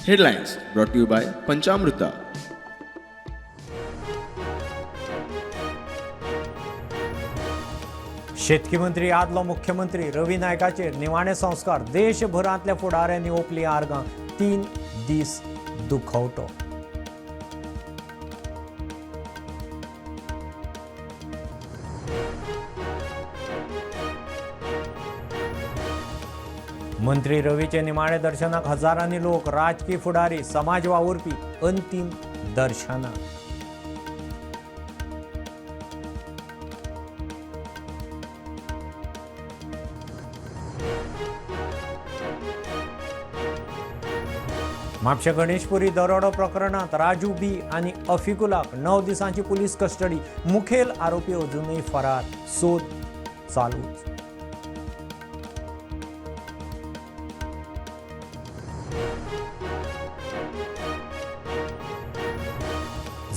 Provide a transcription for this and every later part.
Headlines brought to you by Panchamruta. शेतकी मंत्री आदलो मुख्यमंत्री रवी नायकाचेर निमाणे संस्कार. देशभरांतल्या फुडाऱ्यांनी ओंपली आर्गां. 3 दीस दुखवटो. मंत्री रवीचे निमाणे दर्शनाक हजारांनी लोक, राजकी फुडारी, समाज वावुरपी अंतीम दर्शनाक. म्हापशें गणेशपुरी दरोडो प्रकरणांत राजू बी आनी अफिकुलाक 9 दिसांची पुलीस कस्टडी. मुखेल आरोपी अजूनय फरार, सोद चालूच.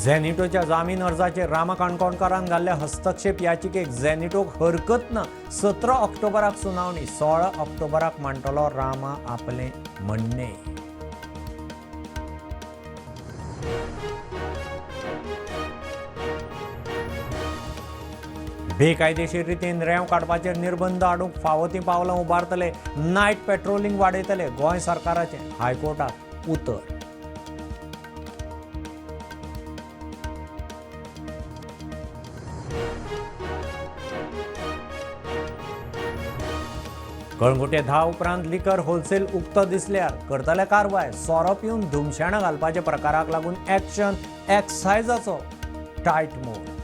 झॅनिटोच्या जामीन अर्जाचेर रामा काणकोणकारान घाल्ल्या हस्तक्षेप याचिकेक झॅनिटोक हरकत ना. 17 ऑक्टोबराक सुनावणी, 16 ऑक्टोबराक मांडटलो रामा आपलें म्हणणें. बेकायदेशीर रितीन रेंव काडपाचेर निर्बंध हाडूंक फावो तीं पावलां उबारतले, नायट पेट्रोलिंग वाडयतले, गोंय सरकाराचें हायकोर्टात उतर. कळंगुटे 10 उपरांत लिकर होलसेल उक्तो दिसल्यार करतले कारवाय. सोरो पिवन धुमशेणां घालपाच्या प्रकाराक लागून एक्शन, एक्सायजाचो टायट मोड.